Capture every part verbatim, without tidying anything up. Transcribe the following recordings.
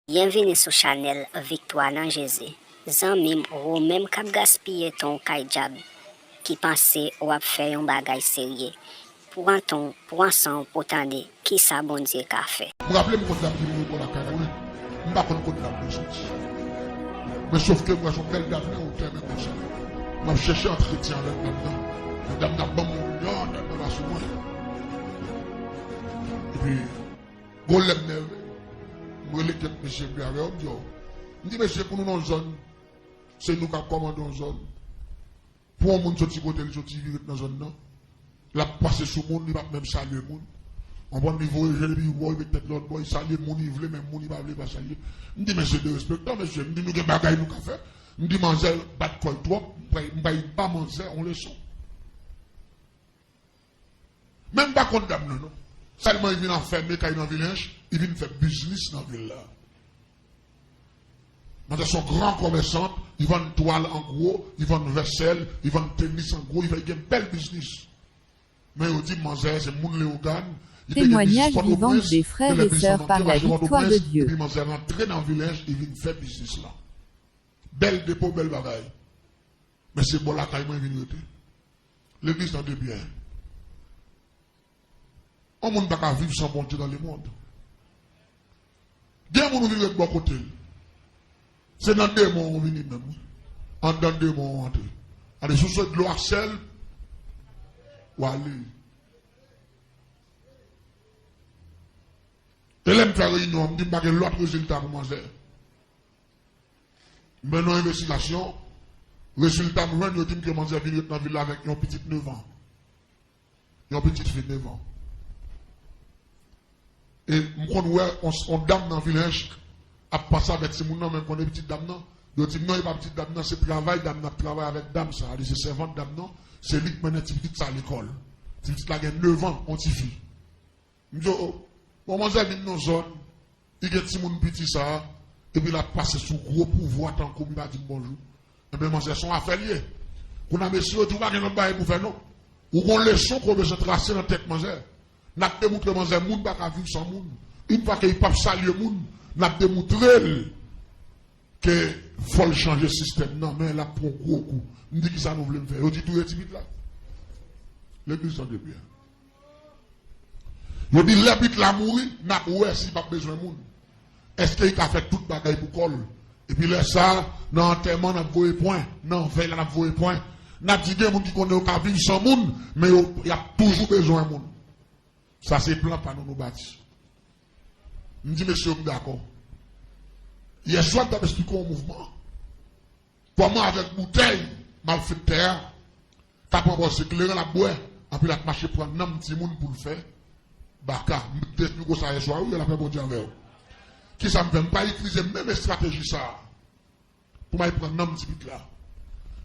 Byenvini sou chanèl Viktwa nan Jezi. Zanmi m, ou menm k ap gaspiye tan w kay dyab, ki panse w ap fè yon bagay serye, pran tan w, pran san w pou w tande kisa Bondye ka fè. M raple m konn dam ki vin repon lakay la, wi. M pa konn kot dam nan soti. Men sof ke m wè se yon bèl dam, men ou tèmen konsa. M ap chèche antretyen avèk dam nan. Men dam nan ban m yon jan, dam nan pa sou mwen. Epi, gon lè m nève, m rele kèk mesye m vle avè yo, m di yo, m di, "Mesye, pou nou nan yon zòn, se nou k ap kòmande yon zòn. Pou yon moun soti kote l soti, vin ret nan zòn nan, l ap pase sou moun, li p ap menm salye moun. Konprann, li voye je l, epi li wè, li met tèt lòt bò, li salye moun li vle, men moun li pa vle, li pa salye." M di, "Mesye, derespektan, mesye." M di, "Nou gen bagay nou ka fè." M di, "Manzè bat kò l twòp, m bay, m bay ba manzè yon leson." Men m pa konn dam nan, non. Sèlman li vin afèmen kay nan Vilenj, li vin fè biznis nan vil la. Manzè se yon gran komèsant, li vann twal an gwo, li vann vèsèl, li vann tenis an gwo, li fè, li gen bèl biznis. Men yo di m manzè se moun Leyogàn, li te gen biznis Pòtoprens, gen lè biznis nan manke mache Pòtoprens, epi manzè rantre nan Vilenj, li vin fè biznis la. Bèl depo, bèl bagay. Men se bò lakay mwen vin rete. Legliz nan de byen. Yon moun pa ka viv san Bondye nan lemonn. Gen moun ou vin ret bò kote l. Se nan demon ou vini menm, wi. Anndan demon ou antre. Ale sou se dlo ak sèl, ou ale. E lè m fè reyinyon, m di m pa gen lòt rezilta pou manzè. M mennen yon envestigasyon, rezilta m jwenn, yo di m ke manzè vin ret nan vil la avèk yon pitit nèf an. Yon pitit fi nèf an. E m konn wè yon, yon dam nan Vilenj ap pase avèk timoun nan, men m konnen pitit dam nan. Yo di m non, e pa pitit dam nan, se travay dam nan ap travay avèk dam sa a. Li se sèvant dam nan, se li k mennen ti pitit sa a lekòl. Ti pitit la gen nèf an, yon tifi. M di yo, o, bon, manzè vin nan zòn, li gen timoun piti sa a, epi l ap pase sou gwo pouvwa tankou m, li pa di m bonjou. Enben, manzè, se yon afè l ye. Kounye a, mesye yo di, ou pa gen lòt bagay pou fè, non. Ou gon leson ke w bezwen trase nan tèt manzè. N ap demontre manzè, moun pa ka viv san moun. Yon fwa ke li p ap salye moun, n ap demontre l ke fò l chanje sistèm nan, men l ap pran gwo kou. M di, kisa nou vle m fè? Yo di, touye ti pitit la. Legliz tande byen. Yo di, lè pitit la mouri, n ap wè si l p ap bezwen moun. Èske li ka fè tout bagay pou kò l? Epi lè sa a, nan antèman, n ap voye pwen. Nan vèy la, n ap voye pwen. N ap di, gen moun ki konnen yo ka viv san moun, men yo, y ap toujou bezwen moun. Sa se plan pa nou, nou bati. M di, mesye, m dakò. Yè swa, m t ap esplike yon mouvman. Kòman avèk boutèy, malfektè a, ta pran pòz se kleren l ap bwè, anpi l ap mache pran nanm timoun pou l fè baka. M te esplike w sa yè swa, wi, lapè Bondye avè w. Kisa m fè? M pa itilize menm estrateji sa a pou m al pran nanm ti pitit la.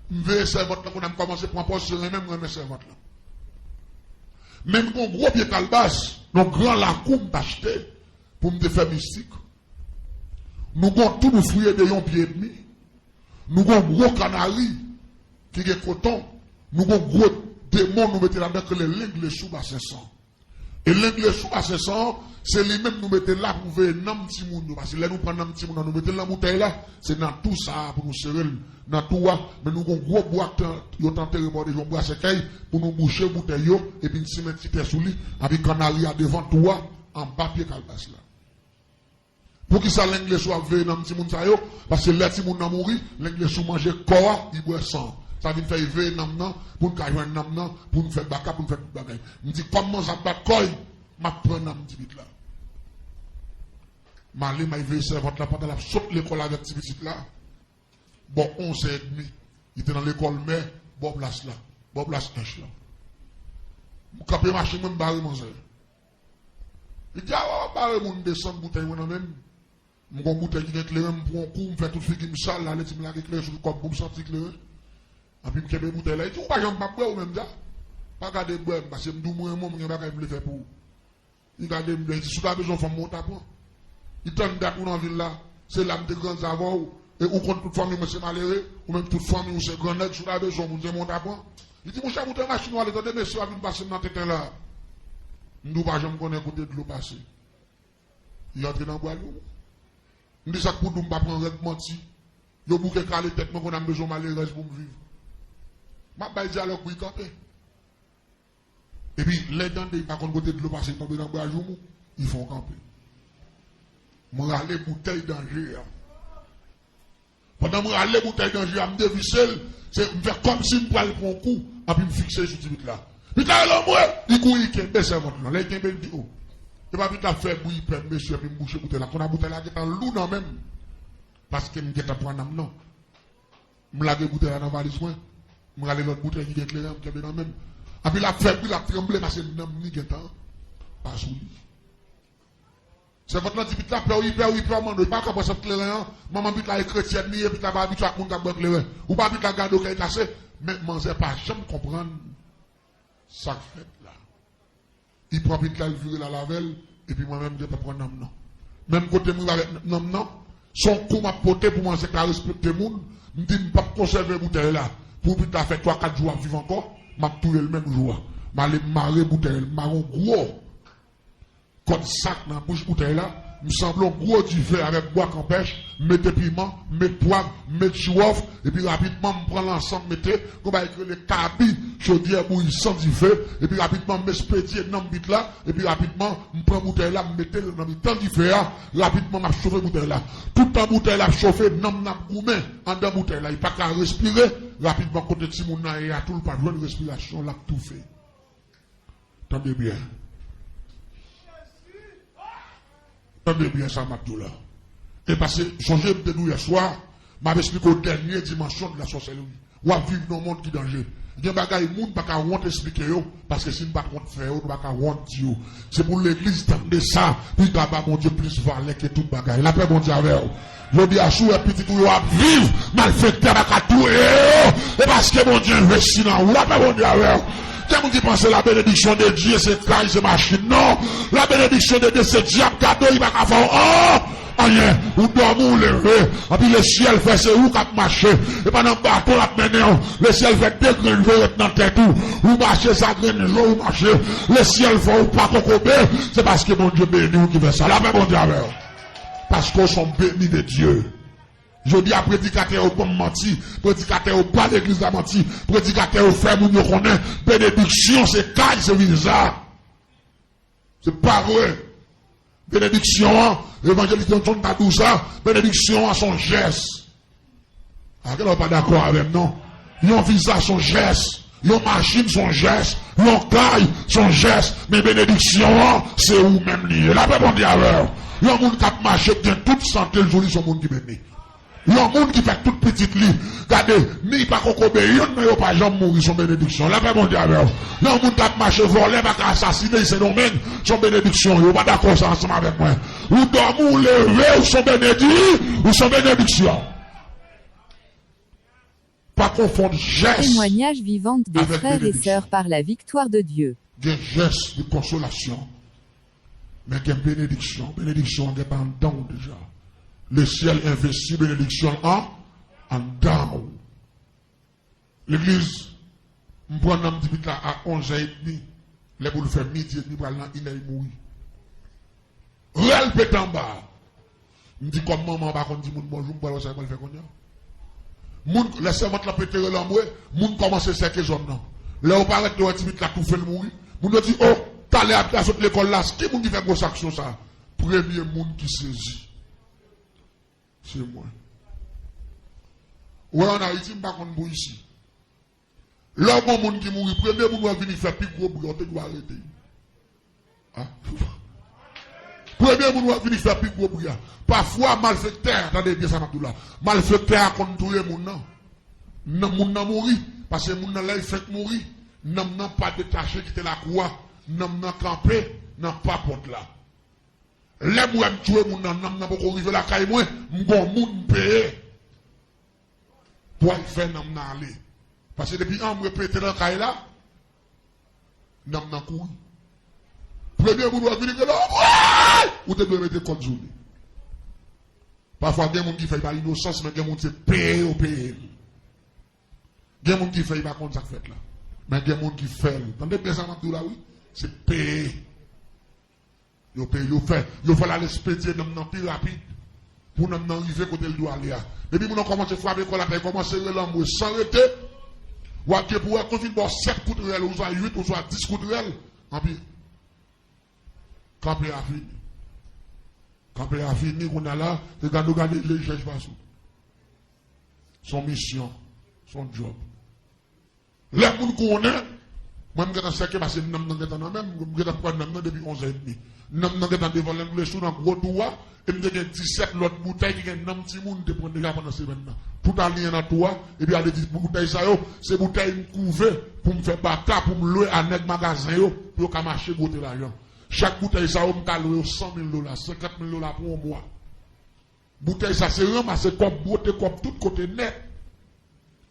M veye sèvant lan, kounye a m kòmanse pran pòz se renmen m renmen sèvant lan. Men m gon gwo pye kalbas, yon gran lakou m t achte pou m te fè mistik. Nou gon tou nou fouye de yon pye edmi. Nou gon gwo kanari ki gen koton. Nou gon gwo demon nou mete ladan k rele lenglesou basen san. E lenglesou basen san, se li menm nou mete la pou veye nanm timoun yo. Paske lè nou pran nanm timoun nan, nou mete l nan boutèy la, se nan tou sa a pou nou sere l, nan tou a. Men nou gon gwo bwa k tan, yo t antere bò de yon bwa sèkèy pou nou bouche boutèy yo, epi n simen ti tè sou li, epi kanari a devan tou a, anba pye kalbas la. Poukisa lenglesou ap veye nanm timoun sa yo? Paske lè timoun nan mouri, lenglesou manje kò a, li bwè san. Sa vin fè li veye nanm nan, pou n ka jwenn nanm nan, pou n fè baka, pou n fè tout bagay. M di, kòm manzè ap bat kò l, m ap pran nanm ti pitit la. M ale, m al veye sèvant la pandan l ap sot lekòl avèk ti pitit la. Bò onzè edmi, li te nan lekòl mè, bò plas la, bò plas ench lan. M kanpe machin mwen, m bare manzè. Li di, a, w ap bare moun, desann boutèy mwen nan men m. M gon boutèy ki gen kleren, m pran yon kou, m fè tout figi m sal, l ale di m lage kleren sou kò m pou m santi kleren. Anpi m kenbe boutèy la. Li di, ou pa janm p ap bwè ou menm, dja. Pa gade bwè m, paske m di w m renmen w, m gen bagay m vle fè pou ou. Li gade m byen, li di, si w ta bezwen yon fanm, mwen w ta pran. Li tann dat ou nan vil la, se la m te grandi avè w, e ou konn tout fanmi mwen se malere, ou menm tout fanmi w se gran nèg, si w ta bezwen yon moun, se mwen w ta pran. Li di, monchè, moute machin ou ale, tande mesye w ap vin pase m nan tenten la. M di, w pa janm konnen kote dlo pase. Li antre nan bwal yo. M di sa k pou di w m pa pran règ manti. Yo bouke kale tèt mwen, kounye a m bezwen malerèz pou m viv. M ap bay dyalòg pou y kanpe. Epi, lè tande y pa konn kote dlo pase, tonbe nan bra joumou, y fè w kanpe. M rale boutèy danje a. Pandan m rale boutèy danje a, m devise l, se, m fè kòmsi m pral pran yon kou, anpi m fikse l sou ti pit la. Pit la rele anmwe, li kouri kenbe sèvant lan. Lè l kenbe l, li di, o. E pa pit la ap fè bri, pè, mesye, epi m bouche boutèy la. Kounye a boutèy la gentan lou nan men m. Paske m gentan pran nanm nan. M lage boutèy la nan valiz mwen. M rale lòt boutèy ki gen kleren an, m kenbe nan men m. Anpi l ap fè bri, l ap tranble, paske nanm li gentan pa sou li. Sèvant lan di pit la, pè w, li pè w, li pè w, manno, li pa ka pran sant kleren an. Manman pit la e kretyèn li ye, pit la pa abitye ak moun k ap bwè kleren. Ou pa pit la gade w kè l kase, men manzè pa janm konprann sa k fèt la. Li pran pit la, l vire l al avè l, epi mwen menm, m gentan pran nanm nan. Menm kote m rive avèk nanm nan, se yon kou m ap pote pou manzè ka respekte moun. M di, m p ap konsève boutèy la. Pou pit la fè twa, kat jou ap viv ankò, m ap touye l menm jou a. M ale m mare boutèy la, m mare yon gwo kòd sak nan bouch boutèy la, m sanble yon gwo dife avèk bwa kanpèch, m mete piman, m met pwav, m met jiwòf, epi rapidman m pran lansan m mete, gon bagay ki rele kabi, chodyè bouyi san dife, epi rapidman m espedye nanm pit la, epi rapidman m pran boutèy la, m mete l nan mitan dife a, rapidman m ap chofe boutèy la. Toutan boutèy la ap chofe, nanm nan ap goumen anndan boutèy la, li pa ka respire, rapidman kote timoun nan ye a tou, l pa jwenn respirasyon, l ap toufe. Tande byen. Tande byen sa m ap di w la. E pase, sonje m te di w yè swa, m ap esplike w dènye dimansyon de la sòsèlri. W ap viv nan yon mond ki danje. Gen bagay moun pa ka wont esplike yo, paske si n pa t wont fè yo, nou pa ka wont di yo. Se pou legliz tande sa, pou l ka ba Bondye plis valè ke tout bagay. Lapè Bondye avè w. Jodi a, si w wè pitit ou yo ap viv, malfektè pa ka touye yo. E paske Bondye envesti nan ou. Lapè Bondye avè w. Gen moun ki panse la bénédiction de Dieu se kay, se machin. Non. La bénédiction de Dieu se dyab, gade w, li pa ka fè w an, anyen. Ou dòmi, ou leve. Anpi lesyèl fè se ou k ap mache. E pa nan baton l ap mennen w. Lesyèl fè de grenn je ret nan tèt ou. Ou mache, sa grenn je ou mache. Lesyèl fè w pa kokobe. Se paske Bondye beni w ki fè sa. Lapè Bondye avè w. Paske w se yon beni de Dye. Jodi a, predikatè yo ban m manti. Predikatè yo ba legliz la manti. Predikatè yo fè moun yo konnen benediksyon se kay, se viza. Se pa vre. Benediksyon an, evanjelis Johnson ta di w sa, benediksyon an se yon jès. A, gen lè w pa dakò avè m, non. Yon viza se yon jès. Yon machin se yon jès. Yon kay se yon jès. Men benediksyon an, se ou menm li ye. Lapè Bondye avè w. Yon moun k ap mache, k gen tout sante l sou li, se yon moun ki beni. Yon moun ki fè tout pitit li. Gade, ni pa kokobe, youn nan yo pa janm mouri, se yon benediksyon. Lapè Bondye avè w. Yon moun k ap mache, vòlè pa ka asasine, Sendomeng, se yon benediksyon. Yo pa dakò sa ansanm avèk mwen. Ou dòmi, ou leve, ou se yon benedi-, ou se yon benediksyon. Pa konfonn jès Témoignage vivant des avèk frères et benediksyon. Sœurs par la victoire de Dieu. Gen jès de konsolasyon, men gen benediksyon. Benediksyon an gentan anndan w deja. Lesyèl envesti benediksyon an anndan w. Legliz, m pran nanm ti pit la a onz è edmi. Lè pou l fè midi edmi, pral nan inè, li mouri. Rèl pete anba. M di, kòm manman an pa konn di moun bonjou, m pral wè sa l pral fè kounye a. Moun, lè sèvant lan pete rèl anmwe, moun kòmanse sèke zòn nan. Lè yo parèt, yo wè ti pit la toufe, l mouri. Moun yo di, o, talè a pit la sot lekòl la, ki moun ki fè gwòs aksyon sa a? Premye moun ki sezi, se mwen. Ou wè, ann Ayiti, m pa konn pou isi. Lè w gen yon moun ki mouri, premye moun w ap vini fè pi gwo bri a, w te dwe arete l. A. Premye moun w ap vini fè pi gwo bri a. Pafwa, malfektè a, tande byen sa m ap di w la, malfektè a konn touye moun nan. Nan moun nan mouri, paske moun nan, lè l fenk mouri, nanm nan pa detache kite lakou a, nanm nan kanpe nan pa pòt la. Lè m wè m touye moun nan, nanm nan poko rive lakay mwen, m gon moun m peye pou al fè nanm nan ale. Paske depi anmwe pete nan kay la, nanm nan kouri. Premye moun w ap vini rele, anmwe! Ou te dwe mete kòd sou li. Pafwa, gen moun ki fè l pa inosans, men gen moun se peye yo peye l. Gen moun ki fè l pa konn sa k fèt la. Men gen moun ki fè l. Tande byen sa m ap di w la, wi. Se peye. Yo peye, yo fè, yo fè l al espedye nanm nan pi rapid. Pou nonm nan rive kote l dwe ale a. Depi moun nan kòmanse frape kò l atè, kòmanse rele anmwe san rete, w ap gen pou wè kou vin ba w sèt kout rèl, oswa uit, oswa dis kout rèl, anpi kanpe a fini. Kanpe a fini, kounye a la, se gade w gade lejè pa sou. Se yon misyon, se yon djòb. Lè moun konnen, mwen m gentan sèke pase nonm nan gentan nan men m, m gentan pran nonm nan depi onz è edmi. Nonm nan gentan devan lè m vle sou nan gwo tou a, e m te gen disèt lòt boutèy ki gen nonm timoun te pran deja pandan semèn nan. Tout aliyen nan tou a, epi al di boutèy sa yo, se boutèy m kouve pou m fè baka pou m lwe a nèg magazen yo, pou yo ka mache bwote lajan. Chak boutèy sa yo, m ka lwe yo san mil dola, senkant mil dola pou yon mwa. Boutèy sa se ranmase kòb, bwote kòb tout kote nèt.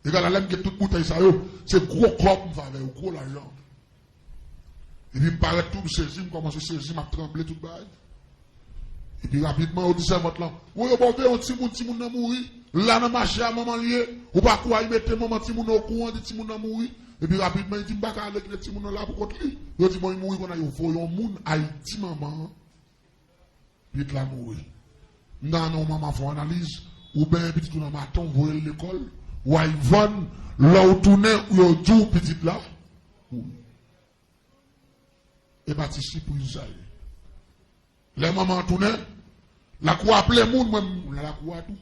Egal a lè m gen tout boutèy sa yo, se gwo kòb m fè avè yo, gwo lajan. Epi m parèt tou, m sezi, m kòmanse sezi, m ap tranble tout bagay. Epi rapidman, yo di sèvant lan, "Woy, yo ba w veye yon timoun, timoun nan mouri. La nan mache a, manman l ye. Ou pa kwè, li mete manman timoun nan okouran, di timoun nan mouri." Epi rapidman, li di, "M pa ka ale kite timoun nan la pou kont li." Yo di, "Bon, li mouri kounye a, yo voye yon moun Ayiti, manman an." Pitit la mouri. M ta renmen yon manman fè yon analiz, ou benyen pitit ou nan maten, ou voye l lekòl, ou al vann, lè ou tounen, ou yo di w pitit la mouri. E pa ti sipriz sa ye. Lè manman an tounen, lakou a plen moun, mwen m nan lakou a tou.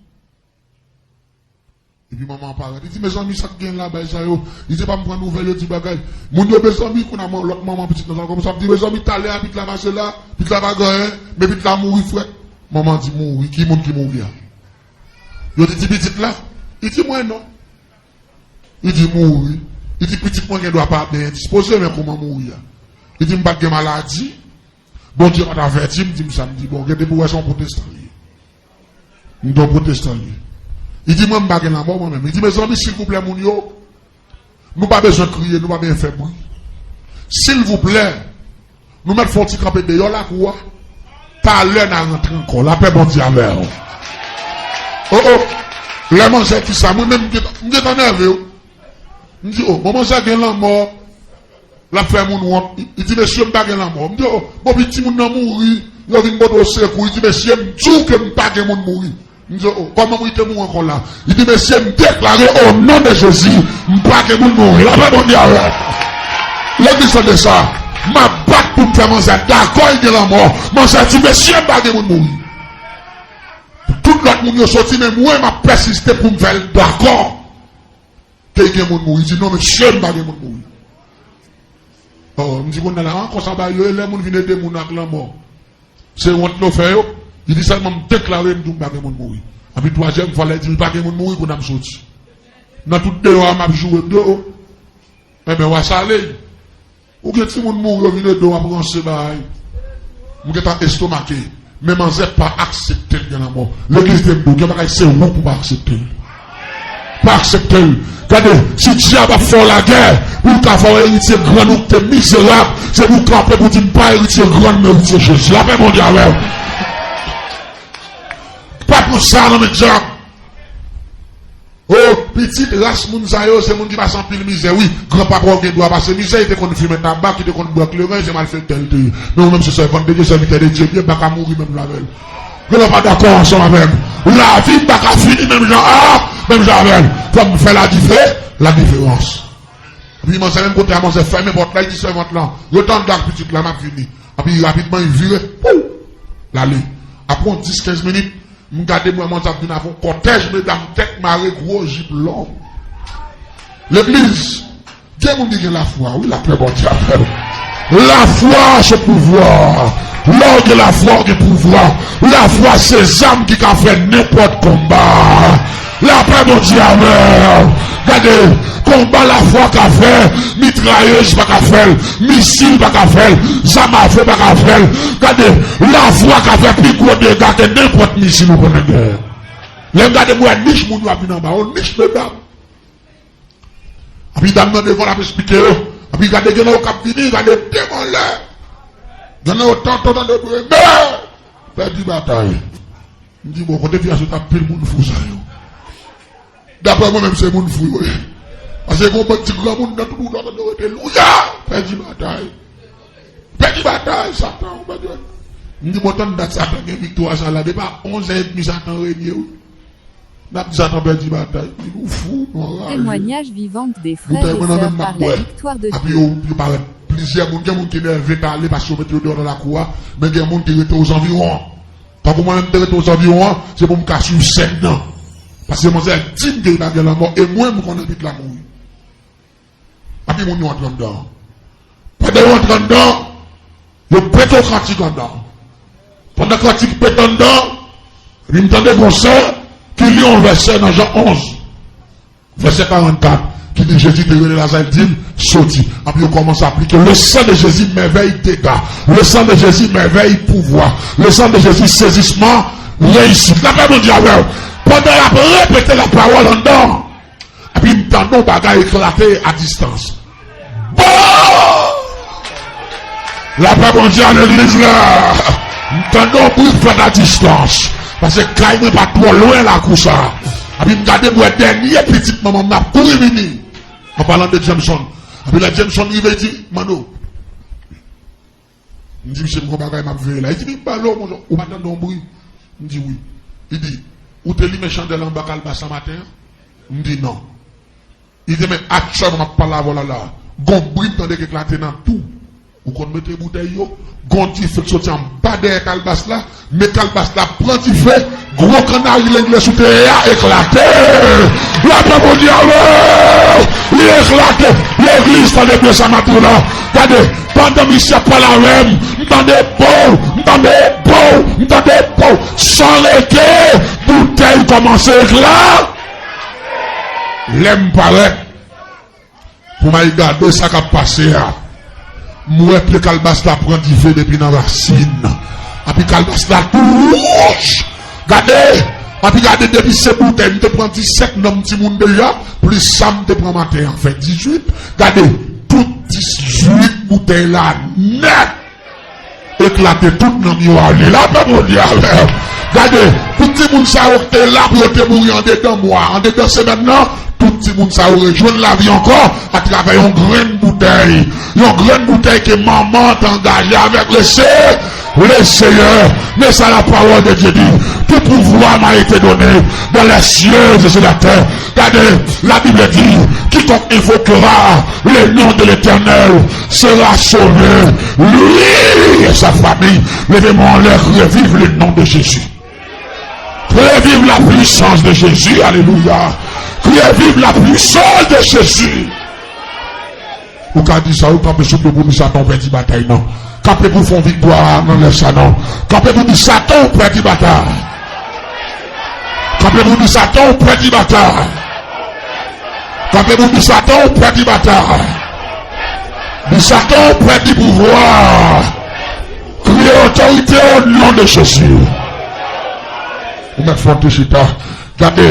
Epi manman an parèt. Li di, "Mezanmi, sa k gen la, bay sa yo?" Li di, "Epa m pran nouvèl, yo di bagay." Moun yo, mezanmi, kounye a lòt manman pitit nan sa kòmanse ap di, "Mezanmi, talè a pitit la pase la, pitit la pa gen anyen, men pitit la mouri frèt." Manman di, "Mouri? Ki moun ki mouri a?" Yo di, "Ti pitit la." Li di, "Mwen non." Li di, "Mouri." Li di, "Pitit mwen gen dwa pa byen dispoze, men kòman mouri a?" Li di, "M pa t gen maladi." Bondye pa t avèti m, di m sa, m di, "Bon, gen depi w wè se yon pwotestan li ye." M di, "Yon pwotestan li ye." Li di, "Mwen, m pa gen lanmò, mwen menm." Li di, "Mezanmi, silvouplè, moun yo, nou pa bezwen kriye, nou pa bezwen fè bri. Silvouplè, nou mèt fè yon ti kanpe deyò lakou a. Talè n a rantre ankò. Lapè Bondye avè w." O, o. Lè manzè di sa, mwen menm, m gentan, m gentan nève, wi. M di, "O, bon, manzè gen lanmò." L ap fè moun wont. Li, li di, "Mesye, m pa gen lanmò." M di, "O, bon, pi timoun nan mouri, yo vin pote w sekou." Li di, "Mesye, m di w ke m pa gen moun mouri." M di, "O, kòman moun te mouri ankò la?" Li di, "Mesye, m deklare o non de Jezi, m pa gen moun mouri." Lapè Bondye avè w. Legliz tande sa. M ap bat pou m fè manzè dakò li gen lanmò. Manzè di, "Mesye, m pa gen moun mouri." Tout lòt moun yo soti, men mwen, m ap pèsiste pou m fè l dakò ke gen moun mouri. Li di, "Non, mesye, m pa gen moun mouri." O, m di, "Kounye a la, an, konsa bagay yo ye, lè moun vin ede moun ak lanmò, se wont nou fè yo?" Li di, "Sèlman m deklare m di w m pa gen moun mouri." Anpi twazyèm fwa, lè l di m pa gen moun mouri, kounye a m soti. Nan tout deyò a, m ap joure m di, "O, o." Enben, w a sale. Ou gen timoun mouri, yo vin ede w ap ranse bagay. M gentan estomake. Men manzè pa aksepte l gen lanmò. Legliz de m di w, gen bagay se ou pou pa aksepte l. Pa aksepte l. Gade, si dyab ap fè w lagè, pou l ka fè w eritye grann ou ki te mizerab, se pou w kanpe pou w di, "M pa eritye grann, m eritye Jezi." Lapè Bondye avè w. Pa pran sa nan men dyab. O, pitit, ras moun sa yo, se moun ki pase anpil mizè. Wi, granpapa w gen dwa pase mizè, li te konn fimen tabak, li te konn bwè kleren, se malfektè li te ye. Men ou menm se sèvant de Dye, sèvitè de Dye, byen, m pa ka mouri menm jan avè l. Gen lè w pa dakò ansanm avè m. Lavi m pa ka fini menm jan, a, menm jan avè l. Fò m fè ladife-, ladiferans. Epi manzè menm kote a, manzè fèmen pòt la, li di sèvant lan, "Rete anndan ak pitit la, m ap vini." Epi rapidman, li vire, pou l ale. Apre yon dis, kenz minit, m gade mwen, manzè ap vin avè yon kòtèj medam tèt mare, gwo jip long. Legliz, gen moun ki gen lafwa, wi, lapè Bondye avè w. Lafwa se pouvwa. Lè w gen lafwa, w gen pouvwa. Lafwa se zam ki ka fè nenpòt konba. Lapè Bondye avè w. Gade, konba lafwa ka fè, mitrayèz pa ka fè l, misil pa ka fè l, zam afe pa ka fè l. Gade, lafwa ka fè pi gwo dega ke nenpòt misil ou konnen genyen. Lè m gade, m wè nich moun yo ap vin anba, yon nich medam. Epi dam nan devan l ap esplike yo. Epi gade, gen nan yo k ap vini, gade, devan lè. Gen nan yo tanto tande bri, men pèdi batay. M di, "Bon, kote fi a sot ap pil moun fou sa yo?" Daprè mwen menm, se moun fou yo ye. Paske gon bann ti granmoun nan tout wout la, tande yo rete, "Louya! Pèdi batay. Pèdi batay, Satan, ou pèdi batay." M di, bon, tann dat Satan gen viktwa sa la. Depi a onz è edmi Satan renye, wi. N ap di Satan pèdi batay. M di, nou fou, nou anraje. Témoignage vivant des frères et sœurs par la victoire de Dieu. Bouda yo menm m ap bwè. Epi yo, yo parèt plizyè moun. Gen moun ki nève, t ale, paske yo mete yo deyò nan lakou a. Men gen moun ki rete ozanviwon an. Tankou mwen menm, m te rete ozanviwon an, se pou m ka swiv sèn nan. Paske manzè di m ke li pa gen lanmò, e mwen, m konn anpit la mouri. Anpil moun yo antre anndan. Pandan yo antre anndan, yo pete yon kantik anndan. Pandan kantik pete anndan, epi m tande gon sè ki li yon vèsè nan Jan onz, vèsè karannkat, ki di Jezi te rele Laza, li di l, soti. Epi yo kòmanse aplike, le sang de Jésus, merveille, dégâts. Le sang de Jésus, merveille, pouvoir. Le sang de Jésus, saisissement, réussite. Lapè Bondye avè w. Pandan y ap repete lapawòl anndan, epi m tande yon bagay eklate a distans. Bon! Lapè Bondye a legliz la. M tande yon bri fèt a distans. Paske kay mwen pa twò lwen lakou sa. Epi m gade, m wè dènye pitit manman m nan ap kouri vini. An palan de Jameson. Epi lè Jameson rive, li di, "Mano." M di, "Misye, m gon bagay m ap veye la." Li di, "Big Balo, monchè, ou pa tande yon bri?" M di, "Wi." Li di, "Ou te limen chandèl anba kalbas la maten an?" M di, "Non." Li di, "Men aktyèlman m ap pale avè w la la, gon bri m tande k eklate nan tou. Ou konn mete boutèy yo, gon dife k soti anba dèyè kalbas la, men kalbas la pran dife, gwo kannari lenglè sou teyè a eklate." Lapè Bondye avè w, li eklate. Legliz, tande byen sa m ap di w la. Gade, pandan misye ap pale avè m, m tande pow, m tande pow, m tande pow. San rete, boutèy kòmanse eklate. Lè m parèt pou m al gade sa k ap pase a, m wè pye kalbas la pran dife depi nan rasin. Epi kalbas la tou wouch. Gade, epi gade, depi se boutèy, m te pran disèt nonm timoun deja, plis sa m te pran maten an, fè dizuit. Gade, tout dizuit boutèy la nèt eklate, tout nonm yo ale. Lapè Bondye avè w. Gade, tout timoun sa yo ki te la pou yo te mouri andedan mwa, andedan semèn nan, tout timoun sa yo rejwenn lavi ankò atravè yon grenn boutèy. Yon grenn boutèy ke manman an te angaje avèk le Se-, le Seyè. Men sa la parole de Dieu dit, tout pouvoir m'a été donné dans les cieux et sur la terre. Gade, la Bible dit, quiconque invoquera le nom de l'Éternel sera sauvé, lui et sa famille. Leve men w anlè, kriye viv le nom de Jésus. Kriye viv la puissance de Jésus. Alelouya. Kriye viv la puissance de Jésus. Ou ka di sa, ou kanpe sou pye pou di Satan ou pèdi batay nan. Kanpe pou fè yon viktwa nan lè sa non. Kanpe pou di Satan ou pèdi batay. Kanpe pou di Satan ou pèdi batay. Kanpe pou di Satan ou pèdi batay. Di Satan ou pèdi pouvwa. Kriye otorite o non de Jezi. Ou mèt fè yon ti chita. Gade,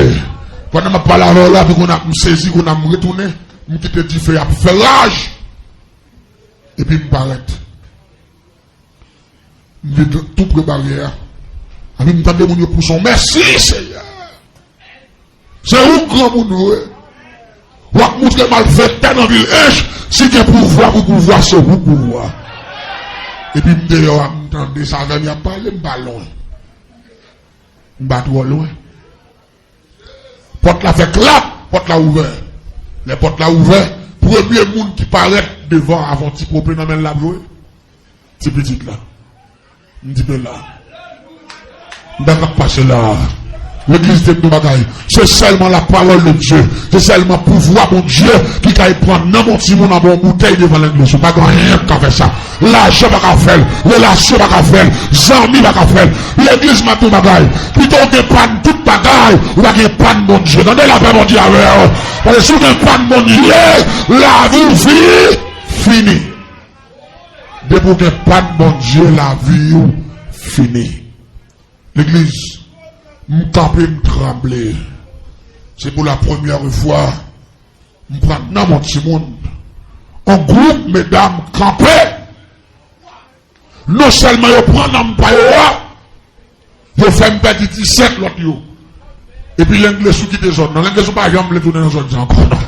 pandan m ap pale avè w la, epi kounye a m sezi, kounye a m retounen, m kite dife a ap fè raj. Epi m parèt. M vin tou pre baryè a. Epi m tande moun yo pouse yon mèsi, Seyè. Se ou k granmoun vre. W ap moutre malfektè nan vil Ench, si gen pouvwa pou pouvwa, se ou k pouvwa. Epi m deyò a, m tande sa zanmi ap pale, m pa lwen. M pa twò lwen. Pòt la fè klap, pòt la ouvè. Lè pòt la ouvè, premye moun ki parèt devan avè yon ti pope nan men l l ap jwe, ti pitit la. M di, "Men la. Men sa k ap pase la." Legliz, di m yon bagay. Se sèlman la parole de Dieu, se sèlman pouvwa Bondye ki kay pran nanm yon timoun anba yon boutèy devan legliz. Ou pa gen anyen k ka fè sa. Lajan pa ka fè l. Relasyon pa ka fè l. Zanmi pa ka fè l. Legliz, m ap di w bagay. Pito w gen pàn tout bagay, ou pa gen pàn Bondye. Tande, lapè Bondye avè w. Paske si w gen pàn Bondye, lavi w fi-, fini. Depi w gen pàn Bondye, lavi w fini. Legliz, m kanpe, m tranble. Se pou la premyè fwa, m pran nanm yon timoun. Yon gwoup medam kanpe. Non sèlman yo pran nanm pa yo a, yo fè m pèdi disèt lòt yo. Epi Lenglesou kite zòn nan. Lenglesou pa janm vle tounen nan zòn sa ankò, non.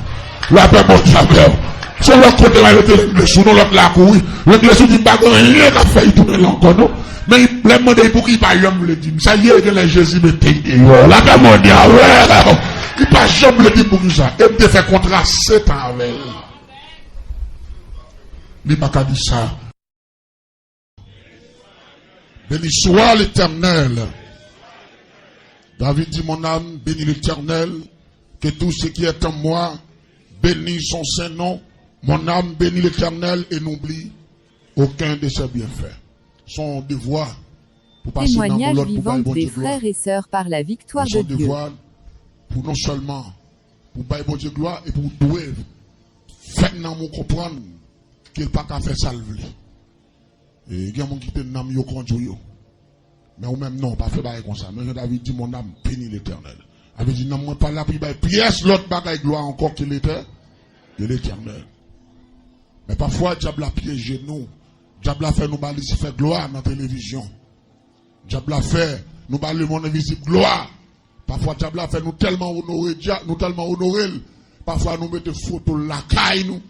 Lapè Bondye avè w. Se lòt kote la yo te Langlesou, non, lòt la kouri. Langlesou di m pa gen anyen k ap fè li tounen la ankò, non. Men lè m mande li pouki li pa janm vle di m sa, ye genlè Jezi mete l deyò. L ap mande a, wè, li pa janm vle di m poukisa. E m te fè kontra sèt an avè l. Li pa ka di sa. Béni soit l'Éternel. David dit, mon âme, bénis l'Éternel, que tout ce qui est en moi bénisse son saint nom. Mon âme, bénis l'Éternel et n'oublie aucun de ses bienfaits. Se yon devwa pou pase nan yon lòt pou bay Bondye glwa. Témoignages vivants des frères et sœurs par la victoire de Dieu. Se yon devwa pou non sèlman pou bay Bondye glwa e pou dwe fè nanm ou konprann ke l pa ka fè sa l vle. E gen moun ki te nanm yo kondui yo. Men ou menm non, pa fè bagay konsa. Men jan David di, mon âme bénit l'Éternel. Sa vle di nanm mwen pa la pou l bay pyès lòt bagay glwa ankò ke Letè-, ke Letènèl. Men pafwa dyab la pyeje nou. Dyab la fè nou ba Lisifè glwa nan televizyon. Dyab la fè nou ba lemonn envizib glwa. Pafwa dyab la fè nou tèlman onore dya-, nou tèlman onore l. Pafwa nou mete foto l lakay nou.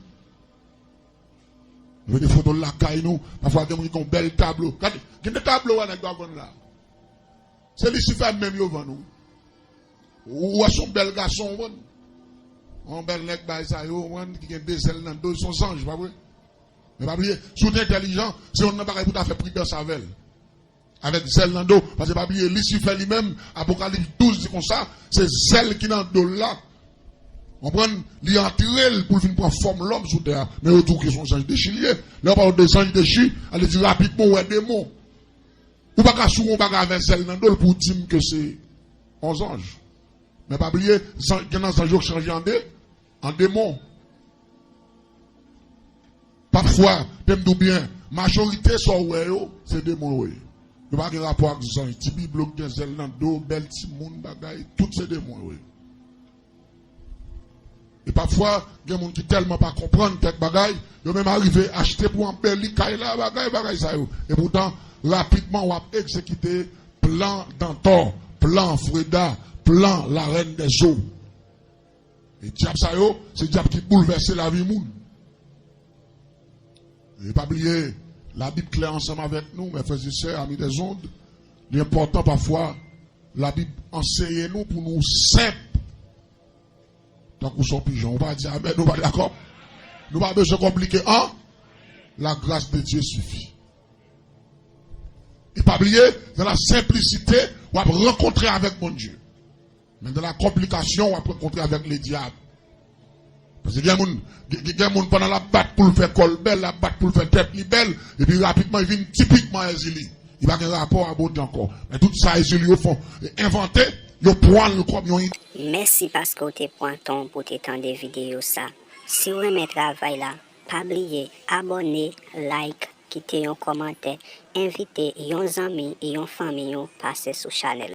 Nou mete foto l lakay nou. Pafwa gen moun ki gen yon bèl tablo. Gade, gen de tablo wè nèg yo ap vann la. Se Lisifè menm yo vann ou. Ou wè se yon bèl gason ou vann. Yon bèl nèg bay sa yo vann ki gen de zèl nan do, se yon zanj, pa vre? Men pa bliye, si w te entèlijan, se youn nan bagay pou w ta fè pridans avè l. Avèk zèl nan do, paske pa bliye, Lisifè li menm, Apokalips douz di konsa, se zèl ki nan do l la. Konprann? Li antre l pou l vin pran fòm lòm sou tè a. Men yo di w ke se yon zanj dechi li ye. Lè yo pale de zanj dechi, sa vle di rapidman w wè demon. Ou pa ka sou yon bagay avè zèl nan do l pou w di m ke se yon zanj. Men pa bliye, zanj, gen nan zanj yo k chanje an de, an demon. Pafwa, te m di w byen, majorite sa w wè yo, se demon yo ye. Yo pa gen rapò ak zanj. Ti biblo k gen zèl nan do, bèl timoun, bagay, tout se demon yo ye. E pafwa, gen moun ki tèlman pa konprann kèk bagay, yo menm arive achte pou anbèli kay la, bagay, bagay sa yo. E poutan, rapidman, w ap egzekite plan Dantò, plan Freda, plan Larèn dèzo. E dyab sa yo, se dyab ki boulvèse lavi moun. E pa bliye, Labib klè ansanm avèk nou, mes frères et sœurs, amis des ondes. Li enpòtan pafwa, Labib anseye nou pou nou senp. Tankou son pijon. Ou pa di amèn, ou pa dakò? Nou pa bezwen konplike, an? La grâce de Dieu suffit. E pa bliye, dans la simplicité, w ap rankontre avèk Bondye. Men dans la complication, w ap rankontre avèk le diable. Paske gen moun, gen, gen, gen moun pandan l ap bat pou l fè kò l bèl, l ap bat pou l fè tèt li bèl, epi rapidman li vin tipikman Èzili. Li pa gen rapò a bote ankò. Men tout sa Èzili yo fè, envante, yo pran l kòm yon ide. Mèsi paske w te pran tan w pou w te tande videyo sa. Si w renmen travay la, pa bliye abòne, like, kite yon kòmantè, envite yon zanmi e yon fanmi w pase sou chanèl.